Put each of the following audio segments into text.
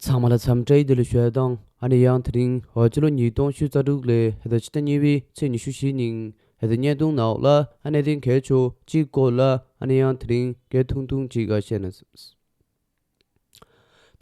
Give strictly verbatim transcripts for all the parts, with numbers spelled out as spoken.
ཚང་མ་ལ་འཚམས་འདྲི་བདེ་ལེགས་ཞུ་ཡ་དང་ཨ་ནི་ཡང་དེ་རིང་ཕྱི་ལོ་ཉིས་སྟོང་ཉི་ཤུ་རྩ་དྲུག་ལོའི་ཕྱི་ཟླ་གཉིས་པའི་ཚེས་ཉི་ཤུ་བཞི་ཉིན་བརྙན་ཐུང་ནང་ལ་ཨ་ནི་གནད་དོན་གལ་ཆེ་བ་གཅིག་སྐོར་ལ་ཨ་ནི་ཡང་དེ་རིང་སྐད་ཐུང་ཐུང་ཅིག་བཤད་ན།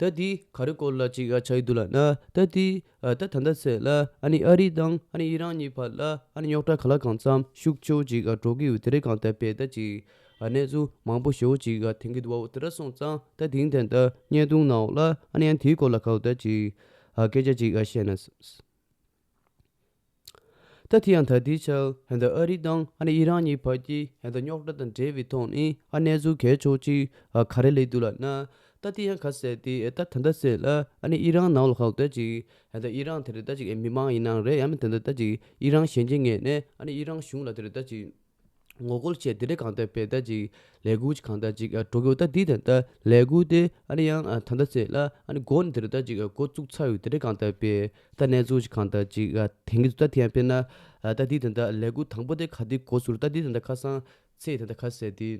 ད་འདི་ག་རེ་སྐོར་ལ་ཅིག་ཆགས་ཀྱི་འདུག་ལབ་ན། ད་འདི་ད་ད་ལྟ་ཚེ་ལ་ཨ་ནི་ཨ་རི་དང་ཨ་ནི་ཨི་རན་གཉིས་བར་ལ་ཨ་ནི་རྙོག་དྲ་ག་ལ་གང་འཚམ་ཤུགས་ཆེ་བོ་ཅིག་འགྲོ་གི་ཡོད། དེ་རིང་གང་ལྟར་བས་ད་ཅིག་གནས་ཚུལ་མང་པོ་ཞེ་བོ་ཅིག་ཐོན་གྱི་འདུག་བ། འོ་དེ་འདྲ་སོང་ཙང་ད་དེང་དེ་འདྲ་བརྙན་ཐུང་ནང་ལ་ཨ་ནི་ཡང་དེའི་སྐོར་ལ་ག་ད་ཅིག་སྐད་ཆ་ཅིག་བཤད་ན། ད་དེ་ཡང་ད་ལྟའི་ཆར་ཧན་ད་ཨ་རི་དང་ཨ་ནི་ཨི་རན་གཉིས་བར་གྱི་ཧན་ད་རྙོག་དྲ་དང་འབྲེལ་བའི་ཐོག་ནས་ཨ་གནས་ཚུལ་གལ་ཆེ་བོ་ཅིག་ག་རེ་སླེབས་འདུག་ལབ་ན། ད་དེ་ཡང་ག་ཟེར་ཏེ་ད་ད་ལྟ་ཟེར་ལ་ཨ་ནི་ཨི་རན་ནང་ལ་ག་ད་ཅིག་ཧན་ད་ཨི་རན་དེ་རེད་ད་ཅིག་མི་མང་ཡིན་ནའང་རེད། ཡང་མིན་ད་ད་ད་ཅིག་ཨི་རན་གཞོན་སྐྱེས་ངོས་ནས་ཨ་ནི་ཨི་རན་གཞུང་ལ་དེ་རེད་ད་ཅིག་ངོ་རྒོལ་བྱས་དེ་འདྲ་གང་ལྟར་བས་ད་ཅིག་ལས་འགུལ་ཅིག་གང་ལྟར་ཅིག་འགྲོ་གི་ཡོད། ད་འདི་ད་ལྟ་ལས་འགུལ་དེ་ཨ་ནི་ཡང་ད་ལྟ་ཚེ་ལ་ཨ་ནི་འགོ་ནས་དེ་འདྲ་ད་ཅིག་འགོ་བཙུགས་ཚར་ཡོད། དེ་འདྲ་གང་ལྟར་བས་ད་གནས་ཚུལ་ཅིག་གང་ལྟར་ཅིག་ཐོན་གྱི་འདུག་ད་དེ་ཡང་དཔེར་ན་ད་འདི་ད་ལྟ་ལས་འགུལ་དང་པོ་དེ་ག་དུས་འགོ་ཚུགས་རེད། ད་འདི་ད་ལྟ་ཁ་སང་ཚེ་ད་ལྟ་ཁ་ཟེར་དེ་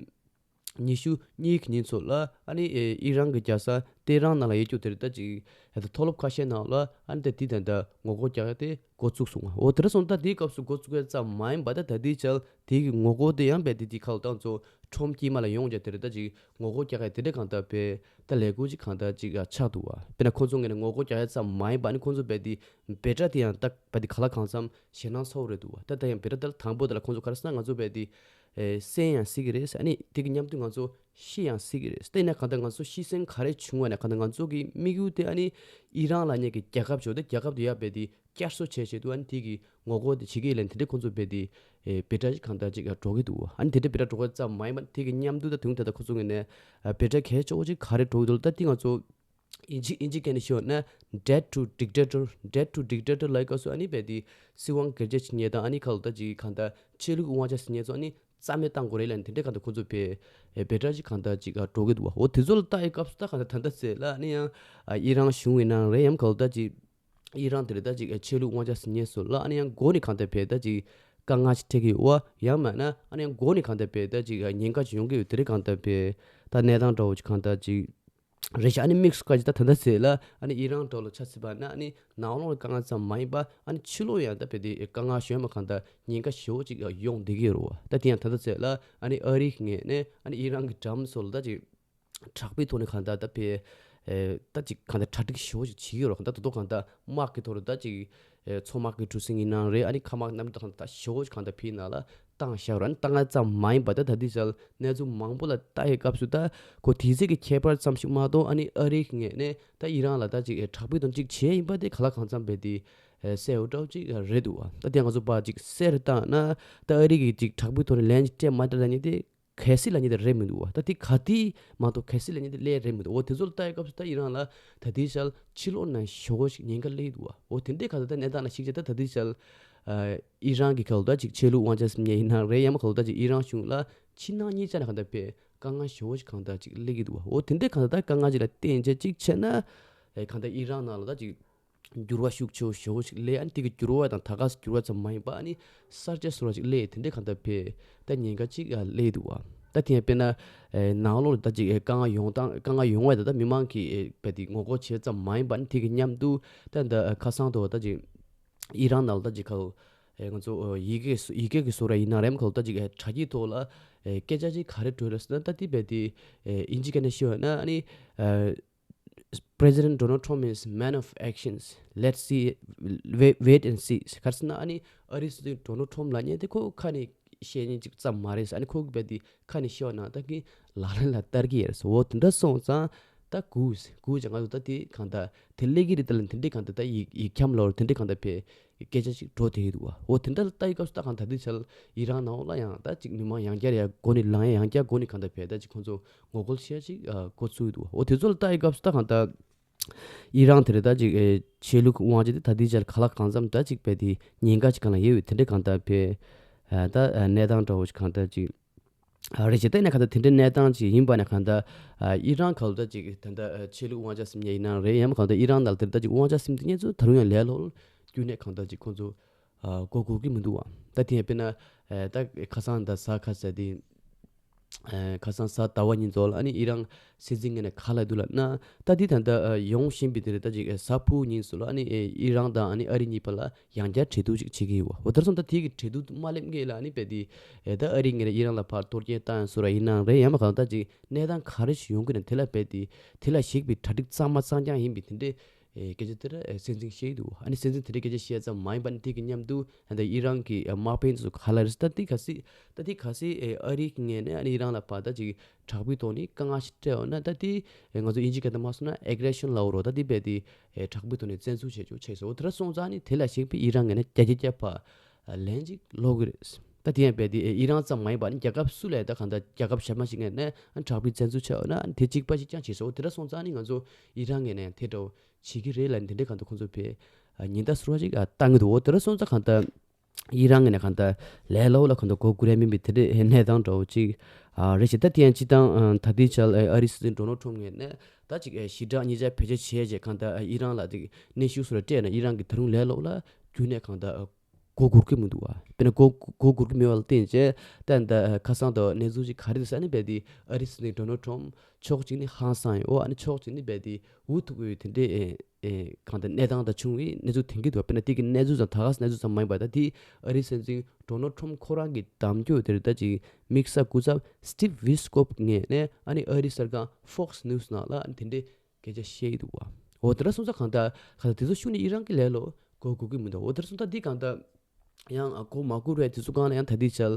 ཉི་ཤུ་གཉིས་ཀྱི་ཉིན་ཚོ་ལ་ཨ་ནི་ཨི་རན་གྱི་རྒྱལ་ས་ཏེ་རན་ནང་ལ་ཡོད་རྒྱུ་དེ་རེད། ད་ཅིག་ད་མཐོ་སློབ་ཁ་ཤས་ནང་ལ་ཨ་ནི་ད་འདི་ད་ལྟ་ངོ་རྒོལ་རྒྱག་ཡ་དེ་འགོ་བཙུགས་སོང་བ། འོ་དེ་འདྲ་སོང་ད་དེའི་སྐབས་སུ་འགོ་བཙུགས་ཡ་ཙམ་མ་ཡིན་པ་ད་ད་ལྟའི་ཆར་དེ་གི་ངོ་རྒོལ་དེ་ཡང་བས་དེ་དེ་ཁ་ལ་ད་ཚོ་ཁྲོམ་དཀྱིལ་མ་ལ་ཡོང་རྒྱུ་དེ་རེད། ད་ཅིག་ངོ་རྒོལ་རྒྱག་ཡ་དེ་འདྲ་གང་ལྟར་བས་ད་ལས་འགུལ་ཅིག་གང་ལྟར་ཅིག་ཆགས་འདུག་བ། དཔེར་ན་ཁོང་ཚོ་ངོས་ནས་ངོ་རྒོལ་རྒྱག་ཡ་ཙམ་མ་ཡིན་པ་ཨ་ནི་ཁོང་ཚོ་བས་དེ་བེ་ཏྲ་དེ་ཡང་ད་བས་དེ་ག་ལ་གང་འཚམ་ཞེད་སྣང་ཚ་བོ་རེད་འདུག་བ། ད་ད་ཡང་བེ་ཏྲ་ད་ལ་དང་པོ་ད་ལ་ཁོང་ཚོ་ག་རེ་ཟེར་ན་ང་ཚོ་བས་དེ་ཨེ་སེམས་ཡང་སྲིད་ཀྱི་རེད། ཨ་ནི་དེ་གི་མཉམ་དུ་ང་ཚོ་ཤི་ཡང་སྲིད་ཀྱི་རེད། དེ་ཡིན་ན་གང་ལྟར་ང་ཚོ་ཤི་གསོན་ག་རེ་བྱུང་བ་ན་གང་ལྟར་ང་ཚོ་གི་དམིགས་ཡུལ་དེ་ཨ་ནི་ཨི་རན་ལབ་མཁན་གྱི་རྒྱལ་ཁབ་ཅིག་ཡོད་དེ་རྒྱལ་ཁབ་དེ་ཡར་བས་དེ་བསྐྱར་གསོ་བྱེད་ཆེད་དུ་ཨ་ནི་དེ་གི་ངོ་རྒོལ་དེ་བྱེད་ཀྱི་ཡིན་ལབ་ནས་དེ་འདྲའི་ཁོང་ཚོ་བས་དེ་ཨེ་བེ་ཏྲ་ཅིག་གང་ལྟར་ཅིག་འགྲོ་གི་འདུག་ཨ་ནི་དེ་འདྲའི་བེ་ཏྲ་འགྲོ་གི་ཙམ་མ་ཡིན་པ་དེ་གི་མཉམ་དུ་ད་དུང་ད་ལྟ་ཁོ་ཚོ་ངོས་ནས་ཨ་བེ་ཏྲ་གལ་ཆེ་བོ་ཅིག་ག་རེ་འགྲོ་གི་འདུག་ད་དེ་ང་ཚོ་ཨིན་ཇི་ཨིན་ཇི་སྐད་ནས་ཞུས་ན་death to dictator, death to dictator ལབ་སྐབས་སུ་ཨ་ནི་བས་དེ་སྲིད་དབང་སྒེར་གཅོད་བྱེད་མཁན་དང་ཨ་ནི་ག་ལ་ད་ཅིག་གང་ལྟར་ཆོས་ལུགས་དབང་ཆ་ཟེར་མཁན་ཚོ་ཨ་ནི་རྩ་མེད་བཏང་དགོས་རེད་ལབ་ནས་དེ་འདྲའི་གང་ལྟར་ཁོ་ཚོ་བས་ཨེ་བེ་ཏྲ་ཅིག་གང་ལྟར་ཅིག་ཨ་འགྲོ་གི་འདུག་བ། འོ་དེ་ཚོ་ལ་ལྟ་ཡི་སྐབས་སུ་ད་གང་ལྟར་ད་ལྟ་ཚེ་ལ་ཨ་ནི་ཡང་ཨ་ཨི་རན་གཞུང་ཡིན་ནའང་རེད། ཡང་ག་ལ་ད་ཅིག་ཨི་རན་དེ་རེད་ད་ཅིག་ཨ་ཆོས་ལུགས་དབང་ཆ་ཟེར་མཁན་ཚོ་ལ་ཨ་ནི་ཡང་འགོ་ནས་གང་ལྟར་བས་ད་ཅིག་དཀའ་ངལ་ཅིག་འཕྲད་ཀྱི་ཡོད་བ། ཡང་མིན་ན་ཨ་ནི་ཡང་འགོ་ནས་གང་ལྟར་བས་ད་ཅིག་ཨ་ཉེན་ཁ་ཅིག་ཡོང་གི་ཡོད། དེ་རེད་གང་ལྟར་བས་ད་གནས་སྟངས་འདྲ་བོ་ཅིག་གང་ལྟར་ཅིག་རེད་ཤག་ཨ་ནི་དམིགས་སུ་བཀར་ཅིག་ད་ད་ལྟ་ཚེ་ལ་ཨ་ནི་ཨི་རན་འདྲ་བོ་ལ་ཆ་བཞག་པ་ན་ཨ་ནི་ནང་ལོགས་ལ་དཀའ་ངལ་ཙམ་མ་ཡིན་པ་ཨ་ནི་ཕྱི་ལོགས་ཡང་ད་བས་དེ་དཀའ་ངལ་གཞན་མ་གང་ལྟར་ཉེན་ཁ་ཞེ་བོ་ཅིག་ཡོང་བསྡད་ཀྱི་ཡོད་རེད་བ། ད་དེ་ཡང་ད་ལྟ་ཚེ་ལ་ཨ་ནི་ཨ་རིའི་ངོས་ནས་ཨ་ནི་ཨི་རན་གྱི་འགྲམ་སོགས་ལ་ད་ཅིག་དྲག་པོའི་ཐོག་ནས་གང་ལྟར་ད་བས་ཨེ་ད་ཅིག་གང་ལྟར་གྲ་སྒྲིག་ཞེ་བོ་ཅིག་བྱེད་ཀྱི་ཡོད་རེད། གང་ལྟར་ད་དུང་གང་ལྟར་དམག་གི་ཐོག་ལ་ད་ཅིག་ཨེ་མཚོ་དམག་གི་གྲུ་གཟིངས་ཡིན་ནའང་རེད། ཨ་ནི་མཁའ་དམག་གནམ་གྲུ་དང་གང་ལྟར་ཞེ་བོ་ཅིག་གང་ལྟར་ཕྱིའི་ནང་ལ་བཏང་བཞག་ཡོད་རེད། ཨ་ནི་བཏང་ཡ་ཙམ་མ་ཡིན་པ་ད་ད་ལྟའི་ཆར་གནས་ཚུལ་མང་པོ་ལ་ལྟ་ཡི་སྐབས་སུ་ད་ཁོ་དེ་ཚོ་གི་ཁྱད་པར་ཙམ་ཞིག་མ་གཏོགས་ཨ་ནི་ཨ་རིའི་ངོས་ནས་ད་ཨི་རན་ལ་ད་ཅིག་ཨེ་དྲག་པོའི་ཐོག་ཅིག་བྱས་ཡིན་པ་དེ་ག་ལ་གང་འཚམ་བས་དེ་ཨེ་གསལ་པོ་འདྲ་བོ་ཅིག་རེད་འདུག་བ། ད་དེ་ང་ཚོ་ཕར་ཅིག་གསལ་རེ་བཏང་ན་ད་ཨ་རི་གིས་ཅིག་དྲག་པོའི་ཐོག་ནས་ལན་ཅིག་སྤྲད་མ་སྤྲད་ལབ་མཁན་དེ་གལ་སྲིད་ལབ་མཁན་དེ་རེད་མི་འདུག་བ། ད་དེ་ག་དུས་མ་གཏོགས་གལ་སྲིད་ལབ་མཁན་དེ་སླེབས་རེད་མི་འདུག་འོ་དེ་ཚོ་ལ་ལྟ་ཡི་སྐབས་སུ་ད་ཨི་རན་ལ་ད་ལྟའི་ཆར་ཕྱི་ལོགས་ནས་ཞེ་བོ་ཞིག་ཉེན་ཁ་སླེབས་ཀྱི་འདུག་བ། འོ་དེ་འདྲའི་གང་ལྟར་ད་གནས་སྟངས་ལ་གཞིགས་བྱས་ད་ད་ལྟའི་ཆར་ཨ་ཨི་རན་གྱི་ག་ལ་ད་ཅིག་ཆོས་ལུགས་དབང་ཆ་ཟེར་མཁན་ཡིན་ནའང་རེད། ཡང་མིན་ག་ལ་ད་ཅིག་ཨི་རན་གཞུང་ལ་ཕྱི་ནང་གཉིས་ཆ་ནས་གང་ལྟར་བས་དཀའ་ངལ་ཞེ་བོ་ཞིག་གང་ལྟར་ཅིག་སླེབས་ཀྱི་འདུག་བ། འོ་དེ་འདྲའི་གང་ལྟར་ད་དཀའ་ངལ་ཅིག་ལ་བརྟེན་བྱས་ཅིག་བྱས་ན་ཨེ་གང་ལྟར་ཨི་རན་ནང་ལ་ད་ཅིག་འགྱུར་བ་ཤུགས་ཆེ་བོ་ཞེ་བོ་ཞིག་སླེབས། ཨ་ནི་དེ་གི་འགྱུར་བ་དང་ད་ག་སེ་འགྱུར་བ་ཙམ་མ་ཡིན་པ་ཨ་ནི་གསར་བརྗེ་བཟོ་འདྲ་ཞིག་སླེབས། དེ་འདྲའི་གང་ལྟར་བས་ད་ཉེན་ཁ་ཅིག་ཨ་སླེབས་འདུག་བ། ད་དེ་ཡང་དཔེར་ན་ཨེ་ནང་ལོགས་ལ་ད་ཅིག་ཨེ་དཀའ་ངལ་ཡོང་སྟངས་དཀའ་ངལ་ཡོང་བ་ད་ད་མི་མང་གིས་ཨེ་བས་དེ་ངོ་རྒོལ་བྱས་ཙམ་མ་ཡིན་པ་ཨ་ནི་དེ་གི་མཉམ་དུ་ད་ད་ཨེ་ཁ་སང་དུ་ད་ཅིག་ཨི་རན་ནང་ལ་ད་ཅིག་ག་ཨེ་ང་ཚོ་ཨེ་ཡི་གེ་ཡི་གེ་གི་བཟོ་འདྲ་ཡིན་ན་རེད་མིན་ག་ལ་ད་ཅིག་ཨེ་དྲ་རྒྱའི་ཐོག་ལ་ཨེ་སྐད་ཆ་ཅིག་ག་རེ་བྲིས་རེད་ཟེར་ན། ད་དེ་བས་དེ་ཨེ་ཨིན་ཇི་སྐད་ནས་ཞུས་པ་ན་ཨ་ནི་ཨེ President Donald Trump is man of actions. Let's see, wait, wait and see. ག་རེ་ཟེར་ན་ཨ་ནི་ཨ་རིའི་སྲིད་འཛིན་Donald Trump ལབ་མཁན་དེ་ཁོ་ཁ་ནས་བཤད་མཁན་ཅིག་ཙམ་མ་རེད། ཨ་ནི་ཁོ་གི་བས་དེ་ཁ་ནས་བཤད་པ་ན་ད་གིན་ལག་ལེན་ལ་བསྟར་གྱི་ཡོད་རེད། འོ་དེ་འདྲ་སོང་ཙང་ད་གུས་གུས་ཀྱང་ང་ཚོ་ད་དེ་གང་ལྟར་དེ་སླེབས་ཀྱི་རེད། ད་ལ་དེ་འདྲའི་གང་ལྟར་ད་ཡིག་ཡིག་འཁྱམས་ལོར་དེ་འདྲའི་གང་ལྟར་བས་སྐད་ཆ་ཅིག་འགྲོ་བསྡད་ཀྱི་འདུག་བ། འོ་དེ་འདྲ་ལ་ལྟ་ཡི་སྐབས་སུ་ད་གང་ལྟར་དེ་ཆར་ཨི་རན་ནང་ལ་ཡང་ད་ཅིག་མི་མང་ཡང་བསྐྱར་ཡར་འགོ་ནས་ལངས་ཡ་ཡང་བསྐྱར་འགོ་ནས་གང་ལྟར་བས་ད་ཅིག་ཁོང་ཚོ་ངོ་རྒོལ་བྱེད་ཡ་ཅིག་ཨ་འགོ་ཚུགས་ཀྱི་འདུག་བ། འོ་དེ་ཚོ་ལ་ལྟ་ཡི་སྐབས་སུ་ད་གང་ལྟར་ཨི་རན་དེ་རེད་ད་ཅིག་ཨེ་ཆོས་ལུགས་དབང་ཆ་དེ་ད་ལྟའི་ཆར་ག་ལ་གང་འཚམ་ད་ཅིག་བས་དེ་ཉེན་ཁ་ཅིག་གང་ལ་ཡོད་པའི་དེ་འདྲའི་གང་ལྟར་བས་ཨ་ད་ཨ་གནས་སྟངས་འདྲ་བོ་ཞིག་གང་ལྟར་ཅིག་ཨ་རེད་བྱས། ད་ནས་གང་ལྟར་དེ་འདྲའི་གནས་སྟངས་ཅིག་ཡིན་པ་ནས་གང་ལྟར་ཨ་ཨི་རན་ག་ལ་ད་ཅིག་ད་ལྟ་ཨ་ཆོས་ལུགས་དབང་ཆ་ཟེར་མཁན་ཡིན་ནའང་རེད། ཡང་མིན་གང་ལྟར་ཨི་རན་ནང་ལ་དེ་ད་ཅིག་དབང་ཆ་ཟེར་མཁན་དེ་ཉིད་ཚོ་ད་རུང་ཡང་ལས་སླ་པོ་རྒྱུན་ནས་གང་ལྟར་ཅིག་ཁོང་ཚོ་ཨ་གོ་དགོས་ཀྱི་མི་འདུག་བ། ད་དེ་ཡང་དཔེར་ན་ཨ་ད་ཁ་སང་ད་གཟའ་ཁ་ཟེར་དེ་ ཨ་ཁ་སང་གཟའ་ཟླ་བ་ཉིན་ཙོགས་ལ་ཨ་ནི་ཨི་རན་སྲིད་འཛིན་ངོས་ནས་ག་ལབ་འདུག་ལབ་ན། ད་འདི་ད་ལྟ་ཨ་ཡོང་བཞིན་པའི་དེ་རེད། ད་ཅིག་ཨ་གཟའ་ཕུར་བུ་ཉིན་ཙོགས་ལ་ཨ་ནི་ཨེ་ཨི་རན་དང་ཨ་ནི་ཨ་རི་གཉིས་བར་ལ་ཡང་བསྐྱར་གྲོས་བསྡུར་ཅིག་བྱེད་ཀྱི་ཡོད་པ། འོ་དེར་སོང་ད་དེ་གི་གྲོས་བསྡུར་མ་སླེབས་སྔོན་ལ་ཨ་ནི་རྦད་དེ་ཨེ་ད་ཨ་རི་ངོས་ནས་ཨི་རན་ལ་ཕར་གཏོར་སྐྱོན་བཏང་ཡང་བཟོ་འདྲ་ཡིན་ནའང་རེད། ཡང་མིན་གང་ལྟར་ཅིག་གནས་སྟངས་ག་རེ་ཞིག་ཡོང་གི་རེད། དེ་ལ་རྦད་དེ་དེ་ལ་གཞིགས་པའི་གྲ་སྒྲིག་གཙང་མ་གཙང་རྐྱང་ཡིན་པའི་དེ་འདྲའི་ཨེ་སྐད་ཆ་དེ་ར་ཨེ་སྲིད་འཛིན་བཤད་ཀྱི་འདུག་ཨ་ནི་སྲིད་འཛིན་དེ་འདྲའི་སྐད་ཆ་བཤད་ཙམ་མ་ཡིན་པ་ནི་དེ་གི་མཉམ་དུ་ཨ་ད་ཨི་རན་གྱི་ཨེ་དམག་དཔོན་ཚོ་ག་ལབ་རེད་ཟེར། ད་དེ་གལ་སྲིད་ད་དེ་གལ་སྲིད་ཨེ་ཨ་རི་གི་ངོས་ནས་ཨ་ནི་ཨི་རན་ལ་ཕར་ད་ཅིག་དྲག་པོའི་ཐོག་ནས་དཀའ་ངལ་ཞིག་སྤྲད་ཡོད་ན། ད་དེ་ཨེ་ང་ཚོ་དབྱིན་ཇིའི་སྐད་ཐོག་མ་སོང་ན་ཨེག་རེ་ཤན་ལབ་ཡོད་རེད། ད་དེ་རྦད་དེ་ཨེ་དྲག་པོའི་ཐོག་ནས་བཙན་འཛུལ་བྱེད་ཆོག་བྱས་སོང་། འོ་དེ་ར་སོང་ཙང་ནི་དེ་ལ་གཞིགས་པའི་ཨི་རན་ངོས་ནས་རྒྱ་ཆེ་རྒྱ་ཕར་ལན་ཅིག་སློག་གི་རེད། ད་དེ་ཡང་རྦད་དེ་ཨི་རན་ཙམ་མ་ཡིན་པ་ནི་རྒྱལ་ཁབ་སུ་ལ་ད་གང་ལྟར་རྒྱལ་ཁབ་གཞན་མ་ཞིག་ངོས་ནས་དྲག་པོའི་བཙན་འཛུལ་བྱས་ཡོད་ན་དེ་གཅིག་པ་ཞིག་ཀྱང་བྱེད་སྲིད། འོ་དེ་འདྲ་སོང་ཙང་ནི་ང་ཚོ་ཨི་རན་ངོས་ནས་དེ་འདྲ་བོ་བྱེད་ཀྱི་རེད་ལབ་ནས་དེ་འདྲའི་གང་ལྟར་ཁོང་ཚོ་བས་ཉེན་བརྡ་ཟུར་བ་ཞིག་བཏང་གི་འདུག་འོ་དེ་འདྲ་སོང་ཙང་གང་ལྟར་ཨི་རན་ངོས་ནས་གང་ལྟར་ལས་སླ་པོ་ལ་གང་ལྟར་མགོ་སྒུར་ཡ་མིན་པའི་དེ་འདྲའི་གནས་སྟངས་འདྲ་བོ་ཅིག་རེད་ཤག་ད་དེ་ཡང་སྤྱིར་བཏང་ད་ལྟའི་ཆར་ཨ་རིའི་སྲིད་འཛིན་ཌོ་ནལ་ཊམ་ངོས་ནས་ད་ཅིག་ཞི་དྲག་ཉེས་ཆད་བེད་སྤྱོད་བྱས་རྗེས་གང་ལྟར་ཨི་རན་ལ་དེ་གནོན་ཤུགས་སུ་ར་སྤྲད་ནས་ཨི་རན་གྱིས་ད་རུང་ལས་སླ་པོ་ལ་རྒྱུན་ནས་གང་ལྟར་མགོ་སྒུར་གི་མི་འདུག་བ། དཔེར་ན་མགོ་མགོ་སྒུར་གི་མེད་པ་ལ་བརྟེན་བྱས་ད་ད་ཁ་སང་དུ་གནས་ཚུལ་ཅིག་ག་རེ་འདུག་ཟེར་ན་རྦད་དེ་ཨ་རིའི་སྲིད་འཛིན་ཌོ་ནལ་ཊམ་ཕྱོགས་གཅིག་ནས་ཧང་སངས་ཡོད། ཨ་ནི་ཕྱོགས་གཅིག་ནས་རྦད་དེ་འུ་ཐུག་པའི་དེ་འདྲའི་ཨེ་ཨེ་གང་ལྟར་གནས་སྟངས་དང་བྱུང་བའི་གནས་ཚུལ་ཐོན་གྱི་འདུག་དཔེར་ན་དེ་གི་གནས་ཚུལ་ཙམ་ད་ག་སེ་གནས་ཚུལ་ཙམ་མ་ཡིན་པ་ད་དེ་ཨ་རིའི་སྲིད་འཛིན་ཌོ་ནལ་ཊམ་ཁོ་རང་གི་གདམ་རྒྱུད་དེ་རེད། ད་ཅིག་དམིགས་བསལ་སྐུ་ཚབ་སི་ཊིབ་ཝི་སི་ཀོབ་ངོས་ནས་ཨ་ནི་ཨ་རིའི་གསར་ཁང་Fox News་ནང་ལ་ཨ་ནི་དེ་འདྲའི་སྐད་ཆ་བཤད་ཀྱི་འདུག་བ། འོ་དེ་འདྲ་སོང་ཙང་གང་ལྟར་གང་ལྟར་དེ་ཚོ་ཤུགས་ནས་ཨི་རན་གྱི་ལས་སླ་པོ་མགོ་སྒུར་གི་མི་འདུག་འོ་དེ་འདྲ་སོང་ཙང་འདི་གང་ལྟར་ཡང་མགོ་མ་སྒུར་བའི་དུས་ཚོད་སྒང་ལ་ཡང་ད་ལྟའི་ཆར་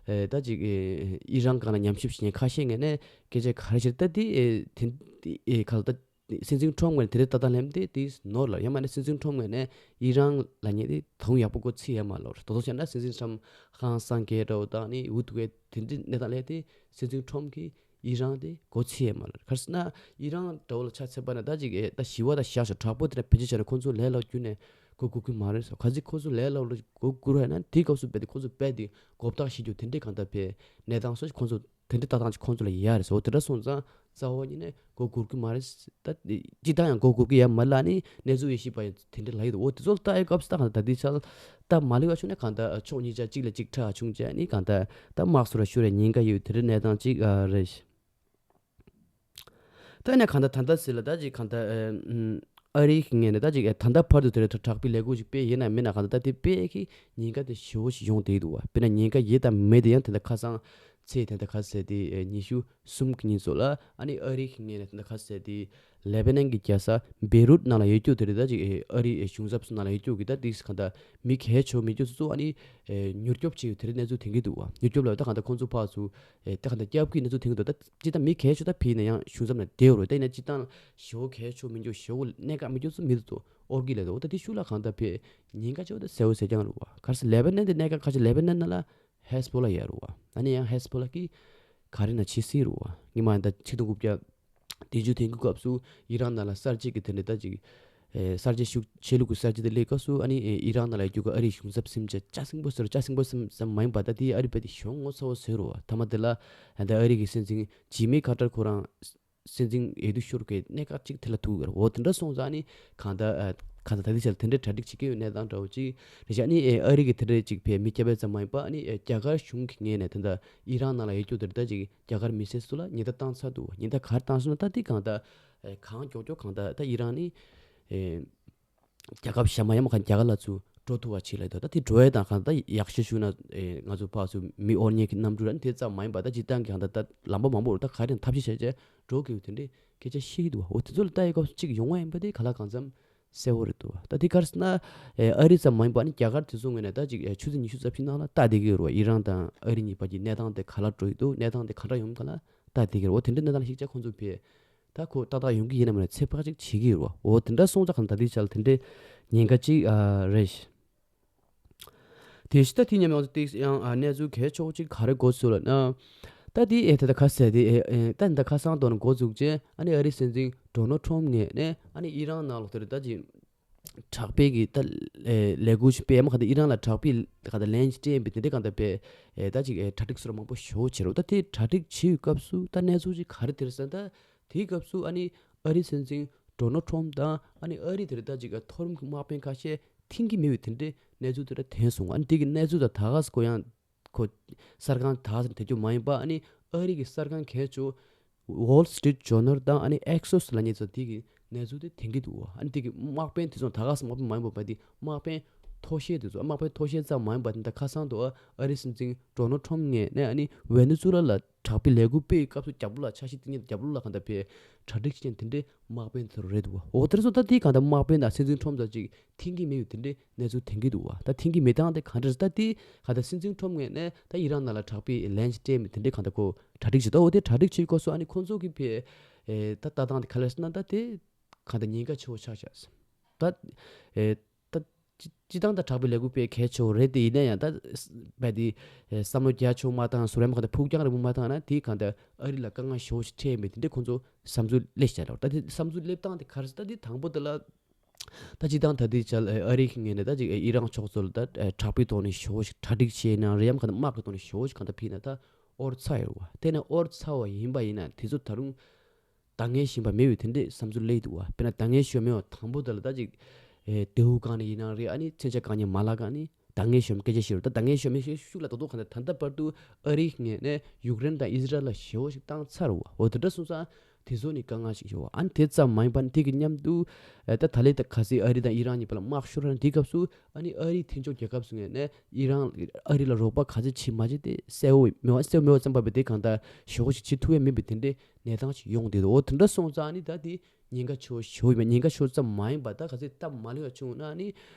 ཨེ་ད་ཅིག་ཨེ་ཨི་རན་སྒང་ལ་ཉམས་ཞིབ་བྱེད་མཁན་ཁ་ཤས་ངོས་ནས་སྐད་ཆ་ག་རེ་བཤད་ད་འདི་ཨེ་དེ་ཨེ་གང་ལྟར་སྲིད་འཛིན་ཊམ་ངོས་ནས་དེ་རིང་ལྟ་སྟངས་ལེན་དེ་དེ་ནོར་ལ་ཡང་མིན་ན་སྲིད་འཛིན་ཊམ་ངོས་ནས་ཨི་རན་ལབ་མཁན་དེ་ད་དུང་ཡག་པོ་མགོ་ཚོད་ཡོད་མ་རེད། ད་དུང་བྱས་ན་སྲིད་འཛིན་ཊམ་ཧང་སངས་རྒྱས་འདྲ་བོ་དང་ནི་འུ་ཐུག་པའི་དེ་འདྲའི་གནས་སྟངས་ལས་དེ་སྲིད་འཛིན་ཊམ་གྱིས་ཨི་རན་དེ་མགོ་ཚོད་ཡོད་མ་རེད། ག་རེ་ཟེར་ན་ཨི་རན་འདྲ་བོ་ལ་ཆ་མཚོན་པ་ན་ད་ཅིག་ཨེ་ད་ཞི་བ་དང་བཞག་ཤོག་དྲག་པོ་དེ་འདྲ་བེད་སྤྱོད་བྱས་ན་ཁོང་ཚོ་ལས་སླ་པོ་རྒྱུན་ནས་མགོ་སྒུར་གི་མ་རེད་ཟེར། གལ་སྲིད་ཁོང་ཚོ་ལས་སླ་པོ་མགོ་སྒུར་བ་ཡིན་ན་དེའི་སྐབས་སུ་རྦད་དེ་ཁོང་ཚོ་རྦད་དེ་མགོ་བཏགས་ཤེས་རྒྱུ་དེ་འདྲའི་གང་ལྟར་བས་གནས་སྟངས་སོགས་ཁོང་ཚོ་དེ་འདྲའི་ལྟ་སྟངས་ཅིག་ཁོང་ཚོ་ལ་ཡོད་རེད་ཟེར། འོ་དེ་འདྲ་སོང་ཙང་རྩ་བ་ཉིད་ནས་མགོ་སྒུར་གི་མ་རེད། ད་སྤྱིར་བཏང་ཡང་མགོ་སྒུར་གི་ཡོད་མ་རེད་ལབ་ནི་གནས་ཚུལ་དབྱེ་ཞིབ་པ་ཡང་དེ་འདྲ་ལབ་ཡོད་འདུག་འོ་དེ་ཚོ་ལ་ལྟ་ཡི་སྐབས་སུ་ད་གང་ལྟར་ད་ལྟའི་ཆར་ད་མ་ལེགས་པ་བྱུང་ན་གང་ལྟར་ཕྱོགས་གཉིས་ཆ་གཅིག་ལ་གཅིག་ཁྲག་བྱུང་བྱས་ནི་གང་ལྟར་ད་དམག་སོགས་ལ་ཤོར་བའི་ཉེན་ཁ་ཡོད་དེ་འདྲའི་གནས་སྟངས་ཅིག་ཨ་རེད། ད་ནས་གང་ལྟར་ད་ལྟ་ཟེར་ལ་ད་ཅིག་གང་ལྟར་ཨ་ཨ་རི་གི་ངོས་ནས་ད་ཅིག་ད་ལྟ་བར་དུ་དེ་རིང་དྲག་པོའི་ལས་འགུལ་ཅིག་སྤེལ་ཡིན་ན་མིན་ན་གང་ལྟར་ད་དེ་སྤེལ་གི་ཉེན་ཁ་དེ་ཞེ་པོ་ཞིག་ཡོང་བསྡད་འདུག་བ། དཔེར་ན་ཉེན་ཁ་ཡོད་དམ་མེད་དེ་ཡང་དེ་འདྲ་ཁ་སང་ཚེས་དེ་འདྲ་ག་ཟེར་དེ་ཉི་ཤུ་གསུམ་གྱི་ཉིན་ཙོགས་ལ་ཨ་ནི་ཨ་རི་གི་ངོས་ནས་དེ་འདྲ་ག་ཟེར་དེ་ལེ་པ་ནན་གྱི་རྒྱལ་ས་བེ་རུད་ནང་ལ་ཡོད་རྒྱུ་དེ་རེད། ད་ཅིག་ཨ་རི་གཞུང་ཚབ་སུ་ནང་ལ་ཡོད་རྒྱུ་གི་ད་དེ་གང་ལྟར་མི་གལ་ཆེ་བ་མེད་རྒྱུ་སུ་ཚོ་ཨ་ནི་མྱུར་སྐྱོབ་བྱས་ཡོད་དེ་རེད། གནས་ཚུལ་ཐོན་གྱི་འདུག་བ། མྱུར་སྐྱོབ་ལ་ད་གང་ལྟར་ཁོང་ཚོ་ཕར་ཚུར་ཨེ་ད་གང་ལྟར་སྐྱབས་ཀྱི་གནས་ཚུལ་ཐོན་གྱི་འདུག་ད་ཅི་ད་མི་གལ་ཆེ་ད་ཕེབས་ན་ཡང་གཞུང་ཚབ་ནང་བསྡད་ཡོད་རེད། ད་ཡིན་ན་ཅི་ད་ཞེ་པོ་གལ་ཆེ་མི་འཇུག་ཞེ་པོ་གནད་འགག་མི་འཇུག་ཚོ་མི་འདུག་ཚོ་ཨོར་གི་ལས་འདུག་ད་དེ་ཤུགས་ལ་གང་ལྟར་ཕེབས་ཉེན་ཁ་ཆེ་བ་ད་གསལ་པོ་གསལ་རྐྱང་རེད་བ། ག་རེ་ཟེར་ལེ་པ་ནན་དེ་གནད་འགག་ཁ་ཆེ་ལེ་པ་ནན་ནང་ལ་ཧེ་ཟ་བྷོ་ལ་ཡོད་རེད་བ། ཨ་ནི་ཡང་ཧེ་ཟ་བྷོ་ལ་གི་ག་རེ་ན་བྱེད་སྲིད་རེད་བ། ཉི་མ་ད་ཆིག་སྟོང་དགུ་བརྒྱ་བདུན་ཅུ་དོན་དགུ་སྐབས་སུ་ཡི་རང་ནང་ལ་གསར་བརྗེ་གི་དེ་འདྲ་ད་ཅིག་ཨེ་གསར་བརྗེ་ཤུགས་ཆེ་ལུགས་ཀྱི་གསར་བརྗེ་དེ་སླེབས་སྐབས་སུ་ཨ་ནི་ཨེ་ཡི་རང་ནང་ལ་ཡོད་རྒྱུ་གི་ཨ་རིའི་གཞུང་ཚབ་སེམས་ཅན་ལྕགས་སྲིན་པོ་ཟེར་ལྕགས་སྲིན་པོ་ཙམ་ཙམ་མ་ཡིན་པ་ད་དེ་ཨ་རི་རྦད་དེ་གཞུང་ངོ་ཚ་བོ་བཟོས་རེད་བ། མཐའ་མ་དེ་ལ་ཨ་ད་ཨ་རི་གི་སྲིད་འཛིན་ཇི་མི་ཁ་ཏར་ཁོ་རང་སྲིད་འཛིན་འོས་བསྡུ་ཤོར་གི་གནད་འགག་ཅིག་དེ་ལ་ཐུག་ཡོད་རེད། འོ་དེ་འདྲ་སོང་ཙང་ནི་གང་ལྟར་ཨ་གང་ལྟར་ད་ལྟའི་ཆར་དེ་འདྲའི་གྲ་སྒྲིག་བྱེད་ཀྱི་ཡོད་གནས་སྟངས་འདྲ་བོ་ཅིག་རེད་ཤག་ཨ་ནི་ཨ་རི་གི་དེ་འདྲའི་ཅིག་ཕེབས་མི་སྐྱབས་པ་ཙམ་མ་ཡིན་པ་ཨ་ནི་རྒྱ་གར་གཞུང་གི་ངོས་ནས་ད་ལྟ་ཡི་རང་ནང་ལ་ཡོད་རྒྱུ་དེ་འདྲ་ད་ཅིག་རྒྱ་གར་མི་སེར་ཚོ་ལ་ཉེན་བརྡ་བཏང་ཚར་འདུག་ཉེན་བརྡ་ག་རེ་བཏང་སོང་ན་ད་དེ་གང་ལྟར་ཨེ་གང་མགྱོགས་མགྱོགས་གང་ལྟར་ད་ཡི་རང་ནི་ཨེ་རྒྱལ་ཁབ་གཞན་མ་ཡང་མ་གང་རྒྱ་གར་ལ་ཚུར་འགྲོ་ཐུབ་པ་བྱེད་ལ་ད་ད་དེ་འགྲོ་ཡས་དང་གང་ལྟར་ཡག་ཤོས་ཞུ་ན་ཨེ་ང་ཚོ་ཕར་ཚུར་མི་དབོར་ཉེས་ཀྱི་གནམ་གྲུ་ར་ནི་དེ་ཙམ་མ་ཡིན་པ་ད་སྤྱིར་བཏང་གི་གང་ལྟར་ད་ལམ་པ་མང་པོ་རུ་ད་ག་རེ་ཐབས་ཤེས་བྱས་བྱས་འགྲོ་དགོས་དེ་འདྲའི་སྐད་ཆ་བཤད་ཀྱི་འདུག་འོ་དེ་ཚོ་ལ་ལྟ་ཡས་སྐབས་སུ་གཅིག་ཡོང་བ་ཡིན་པ་དེ་ག་ལ་གང་འཚམ་གསལ་པོ་རེད་འདུག་ད་དེ་ག་རེ་ཟེར་ན་ཨེ་ཨ་རི་ཙམ་མ་ཡིན་པ་ནི་རྒྱ་གར་དེ་ཚོ་ངོས་ནས་ད་ཅིག་ཨེ་ཆུ་ཚོད་ཉི་ཤུ་རྩ་བཞི་ནང་ལ་ལྟ་བསྡད་ཀྱི་ཡོད་རེད་བ། ཨི་རན་དང་ཨ་རི་གཉིས་བར་གྱི་གནས་སྟངས་དེ་ག་ལ་འགྲོ་ཡི་འདུག་གནས་སྟངས་དེ་ག་འདྲ་ཡོང་ག་ལ་ལྟ་བསྡད་ཀྱི་ཡོད་རེད། འོ་དེ་འདྲའི་གནས་སྟངས་ལ་ཤིག་ཅག་ཁོང་ཚོ་ཕེ་ད་ཁོ་ཏག་ཏག་ཡོང་གི་ཡིན་ན་མ་རེད་ཚོད་དཔག་ཅིག་བྱེད་ཀྱི་ཡོད་རེད་བ། འོ་དེ་འདྲ་སོང་ཙང་གང་ད་དེའི་ཆ་ལ་དེ་འདྲའི་ཉེན་ཁ་ཅིག་ཨ་རེད། དེ་བཞིན་ད་དེ་མཉམ་ཡང་ཏིག་ཡང་ཨ་གནས་ཚུལ་གལ་ཆེ་བོ་ཅིག་ག་རེ་འགོ་ཚུགས་ལབ་ན། ད་དེ་ཨེ་ད་ད་ཁ་ཟེར་དེ་ཨེ་ཨེ་ད་ད་ཁ་སང་དོ་ན་འགོ་ཚུགས་རྗེས་ཨ་ནི་ཨ་རིའི་སྲིད་འཛིན་ཌོ་ནལ་ཊམ་ངོས་ནས་ཨ་ནི་ཨི་རན་ནང་ལོགས་དེར་ད་ཅིག་དྲག་པོའི་གི་ད་ཨེ་ལས་འགུལ་ཞིག་སྤེལ་མ་ག་ད་ཨི་རན་ལ་དྲག་པོའི་ག་ད་ལན་ཞིག་སྤྲད་པའི་དེ་འདྲའི་གང་ད་པའི་ཨེ་ད་ཅིག་ཨེ་གྲ་སྒྲིག་སོགས་མང་པོ་ཞེ་པོ་བྱེད་རོགས། ད་དེ་གྲ་སྒྲིག་བྱེད་ཡོད་སྐབས་སུ་ད་གནས་ཚུལ་ཅིག་ག་རེ་དེར་ཟེར་ན་ད་དེའི་སྐབས་སུ་ཨ་ནི་ཨ་རིའི་སྲིད་འཛིན་ཌོ་ནལ་ཊམ་དང་ཨ་ནི་ཨ་རི་དེར་ད་ཅིག་ཨེ་མཐོ་རིམ་གྱི་དམག་དཔོན་ཁ་ཤས་མཐུན་གྱི་མེད་པའི་དེ་འདྲའི་གནས་ཚུལ་དེ་འདྲ་ཐོན་སོང་། ཨ་ནི་དེ་གི་གནས་ཚུལ་དང་ད་ག་སེ་ཁོ་ཡང་ ཁོ་གསར་ཁང་དག་ས་ནས་ཐོན་རྒྱུ་མ་ཡིན་པ། ཨ་ནི་ཨ་རི་གི་གསར་ཁང་གལ་ཆེ་བོ་Wall Street Journal དང་ཨ་ནི་Axios ལབ་མཁན་ཚོ་དེ་གི་གནས་ཚུལ་དེ་ཐོན་གྱི་འདུག་བ། ཨ་ནི་དེ་གི་དམག་དཔོན་དེ་ཚོ་ད་ག་སེ་དམག་དཔོན་མ་ཡིན་པ་བ། དེ་དམག་དཔོན་མཐོ་ཤོས་དེ་ཚོ། དམག་དཔོན་མཐོ་ཤོས་ཙམ་མ་ཡིན་པ། དེ་ད་ཁ་སང་དུ་ཨ་རི་སྲིད་འཛིན་Donald Trump ངོས་ནས་ཨ་ནི་ཝེ་ནེ་ཛུ་ལ་ལ་དྲག་པོའི་ལས་འགུལ་སྤེལ་བའི་སྐབས་སུ་རྒྱབ་ལོགས་ལ་ཆ་ཤས་གཏིང་ནས་རྒྱབ་ལོགས་ལ་གང་ལྟར་ཕའི་གྲ་སྒྲིག་བྱེད་མཁན་དེ་འདྲའི་དམག་དཔོན་དེ་ཚོ་རེད་འདུག་བ། འོ་དེ་ཚོ་ད་དེ་གང་ལྟར་དམག་དཔོན་དང་སྲིད་འཛིན་Trump དང་ཅིག་མཐུན་གྱི་མེད་པའི་དེ་འདྲའི་གནས་ཚུལ་ཐོན་གྱི་འདུག་བ། ད་མཐུན་གྱི་མེད་སྟངས་དེ་གང་འདྲ་རེད། ད་དེ་གང་ལྟར་སྲིད་འཛིན་Trump ངོས་ནས་ད་ཨི་རན་ནང་ལ་དྲག་པོའི་ལན་ཅིག་སྤྲད་མི་དེ་འདྲའི་གང་ལྟར་ཁོ་གྲ་སྒྲིག་བྱེད་ད། འོ་དེ་གྲ་སྒྲིག་བྱེད་སྐབས་སུ་ཨ་ནི་ཁོང་ཚོ་གི་ཕའི་ཨེ་ད་ལྟ་སྟངས་དེ་ག་ལེར་ཟེར་ན་ད་དེ་གང་ལྟར་ཉེན་ཁ་ཆེ་བོ་ཆགས་ཤག་ད་ཨེ་ད་སྤྱི་སྤྱི་བཏང་ད་དྲག་པོའི་ལས་འགུལ་སྤེལ་གལ་ཆེ་བོ་རེད་དེ། ཡིན་ན་ཡང་ད་རྦད་དེ་ཨེ་བསམ་བློ་རྒྱ་ཆེ་བོ་མ་བཏང་། ཟུར་ཡམ་གང་ལྟར་ཕུགས་རྒྱང་རིང་པོ་མ་བཏང་ན་དེ་གང་ལྟར་ཨ་རི་ལ་དཀའ་ངལ་ཞེ་བོ་ཞིག་འཕྲད་མེད་དེ་འདྲའི་ཁོང་ཚོ་བསམ་ཚུལ་སླེབས་བཞག་ལ། ད་དེ་བསམ་ཚུལ་སླེབས་སྟངས་དེ་ག་རེ་ཟེར། ད་དེ་དང་པོ་དེ་ལ་ད་སྤྱི་བཏང་ད་དེ་ཅལ་ཨ་རི་གི་ངོས་ནས་ད་ཅིག་ཨི་རན་ཕྱོགས་ཚོ་ལ་ད་དྲག་པོའི་ཐོག་ནས་ཞེ་བོ་ཞིག་གྲ་སྒྲིག་བྱས་ན་རེད། ཡང་གང་ལྟར་དམག་གི་ཐོག་ནས་ཞེ་བོ་ཞིག་གང་ལྟར་ཕུད་ན་ད་ཨོར་ཚར་ཡོད་རེད་བ། དེ་ནས་ཨོར་ཚར་བ་ཡིན་པ་ཡིན་ན་དེ་ཚོ་ད་རུང་འདང་ངེས་ཤིག་པ་མེད་པའི་དེ་འདྲའི་བསམ་ཚུལ་སླེབས་འདུག་བ། དཔེར་ན་འདང་ངེས་ཤིག་མེད་པ་དང་པོ་དེ་ལ་ད་ཅིག་ཨེ་མདེའུ་སྒང་ནས་ཡིན་ན་རེད། ཨ་ནི་མཚོན་ཆ་སྒང་ནས་མ་ལག་སྒང་ནས་འདང་ངེས་ཤིག་སྐད་ཆ་བཤད་རུང་། ད་འདང་ངེས་ཤིག་མེད་ཤིག་ཤུགས་ལ་ད་དུང་གང་ལྟར་ད་ལྟ་བར་དུ་ཨ་རིའི་ངོས་ནས་ཡུཀ་རེན་དང་ཨི་ཟི་རལ་ལ་ཞེ་བོ་ཞིག་བཏང་ཚར་བ། འོ་དེ་འདྲ་སོང་ཙང་དེ་ཚོ་ནི་དཀའ་ངལ་ཞིག་ཡོད་བ། ཨ་ནི་དེ་ཙམ་མ་ཡིན་པ་ནི་དེ་གི་མཉམ་དུ་ཨེ་ད་ད་ལས་ད་གལ་སྲིད་ཨ་རི་དང་ཨི་རན་གཉིས་བར་ལ་དམག་ཤོར་ན་དེའི་སྐབས་སུ་ཨ་ནི་ཨ་རིའི་མཐུན་ཕྱོགས་རྒྱལ་ཁབ་ཚོ་ངོས་ནས་ཨི་རན་ཨ་རི་ལ་རོགས་པ་ག་ཚོད་བྱེད་མ་བྱེད་དེ་གསལ་བོ་མེད་བ། གསལ་བོ་མེད་བ་ཙམ་པ་བས་དེ་གང་ལྟར་ཞེ་བོ་ཞིག་བྱེད་ཐུབ་ཡ་མེད་པའི་དེ་འདྲའི་གནས་སྟངས་ཤིག་ཡོང་བསྡད་འདུག་འོ་དེ་འདྲ་སོང་ཙང་ཨ་ནི་ད་དེ་ཉེན་ཁ་ཆེ་བོ་ཞེ་བོ་ཡིན་པ། ཉེན་ཁ་ཆེ་བོ་ཙམ་མ་ཡིན་པ། ད་ག་ཚོད་སྟབས་མ་ལེགས་པ་བྱུང་ན་ཨ་ནི་